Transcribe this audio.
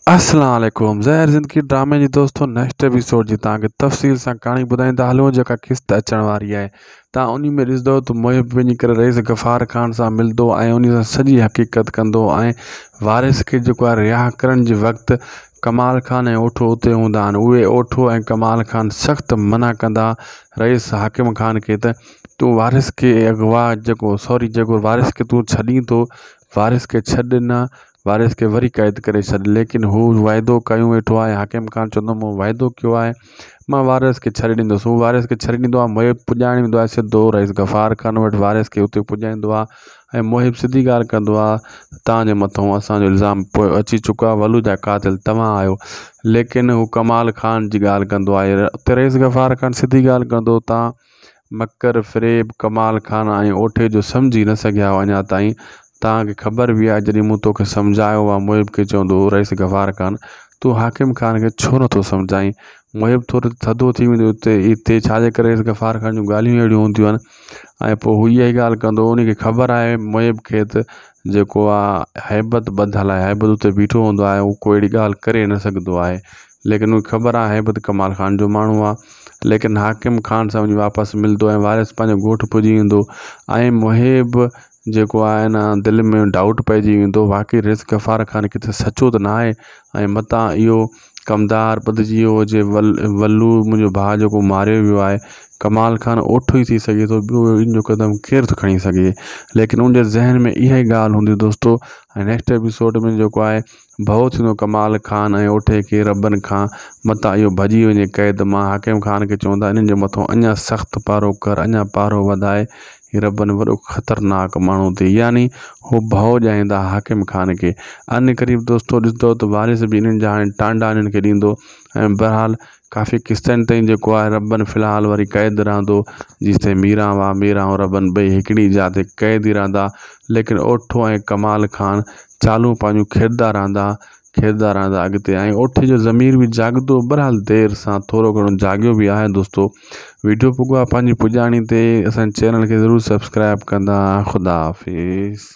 اسلام عليڪم زهر زندگي ڊرامي جي دوستو نيڪسٽ ايپيسوڊ جي توهان کي تفصيل سان ڪهاڻي ٻڌائيندا هلون جيڪا قسط اچڻ واري آهي توهان انهي ۾ ڏسندو ته محب وڃي ڪري رئيس غفار خان سان ملندو ۽ انهي سان سڄي حقيقت ڪندو ۽ وارث کي جيڪو آهي رها ڪرڻ جي وقت ڪمال خان ۽ اوٺو اتي هوندا آهن اهي اوٺو ۽ ڪمال خان سخت منع ڪندا رئيس حاڪم خان کي ته تون وارث کي اغوا جيڪو سوري جيڪو وارث کي تون ڇڏين ٿو وارث کي ڇڏ نه وارث کي وري قيد ڪري ڇڏ. ليڪن هو وعدو ڪيون ويٺو آهي. حاڪم خان چوندو مون وعدو ڪيو آهي، مان وارث کي ڇڏي ڏيندس. هو وارث کي ڇڏي ڏيندو آهي. محب پڄائڻ ويندو آهي سڌو رئيس غفار خان وٽ وارث کي اتي پڄائيندو آهي ۽ محب سڌي ڳالهه ڪندو آهي ته توهان جي مٿئون اسان جو الزام پوء اچي چڪو آهي ولو جا قاتل توهان آهيو. ليڪن هو ڪمال خان جي ڳالهه ڪندو آهي. اتي رئيس غفار خان سڌي ڳالهه ڪندو توهان مڪر، فريب، ڪمال خان ۽ اوٺي جو سمجهي نه سگهيا آهيو اڃا تائين توهان کي خبر به آهي جڏهن مون توکي سمجهايو آهي محب کي چوندو هو رئيس غفار خان تون حاڪم خان کي ڇو نٿو سمجهائين محب ٿورو ٿڌو ٿي ويندو اتي اتي ڇا جي ڪري رئيس غفار خان جون ڳالهيون اهڙيون هونديون آهن ۽ پوء هو اها ئي ڳالهه ڪندو هو ان کي خبر آهي محب کي ته جيڪو آهي هيبت ٻڌل آهي هيبت اتي بيٺو هوندو آهي هو ڪو اهڙي ڳالهه ڪري نه سگهندو آهي ليڪن ان کي خبر آهي هيبت ڪمال خان جو ماڻهو آهي ليڪن حاڪم خان سان وڃي واپس ملندو ۽ وارث پنهنجو ڳوٺ پڄي ويندو ۽ محب جيڪو آهي نه دل ۾ ڊائوٽ پئجي ويندو واقعي رزق غفار خان ڪٿي سچو ته نه آهي ۽ متان اهو ڪمدار ٻڌجي ويو هجي ول ولو منهنجو ڀاء جيڪو ماريو ويو آهي ڪمال خان اوٺو ئي ٿي سگهي ٿو ٻيو ان جو قدم ڪير ٿو کڻي سگهي ليڪن ان جي ذهن ۾ اها ئي ڳالهه هوندي دوستو ۽ نيڪسٽ ايپيسوڊ ۾ جيڪو آهي ڀؤ ٿيندو ڪمال خان ۽ اوٺي کي ربن کان، متان اهو ڀڄي وڃي قيد مان. حاڪم خان کي چوندا، انهن جي مٿو اڃا سخت پهرو ڪر، اڃا پهرو وڌاء، هي ربن وڏو خطرناڪ ماڻهو اٿئي. يعني هو ڀؤ ڄائيندا حاڪم خان کي. عنقريب دوستو ڏسندؤ ته وارث به انهن جا هاڻي ٽانڊا انهن کي ڏيندو ۽ بهرحال ڪافي قسطن تائين جيڪو آهي ربن في الحال وري قيد رهندو جيستائين ميران واء ميران ۽ ربن ٻئي هڪڙي جاء تي قيد ئي رهندا ليڪن اوٺو ۽ ڪمال خان چالون پنهنجون کيڏندا رهندا کيڏندا رهندا اڳتي ۽ اوٺي جو ضمير به جاڳندو بهرحال دير سان ٿورو گهڻو جاڳيو به آهي دوستو ويڊيو پڳو آهي پنهنجي پڄاڻي تي اسان چينل کي ضرور سبسڪرائب ڪندا خدا حافظ.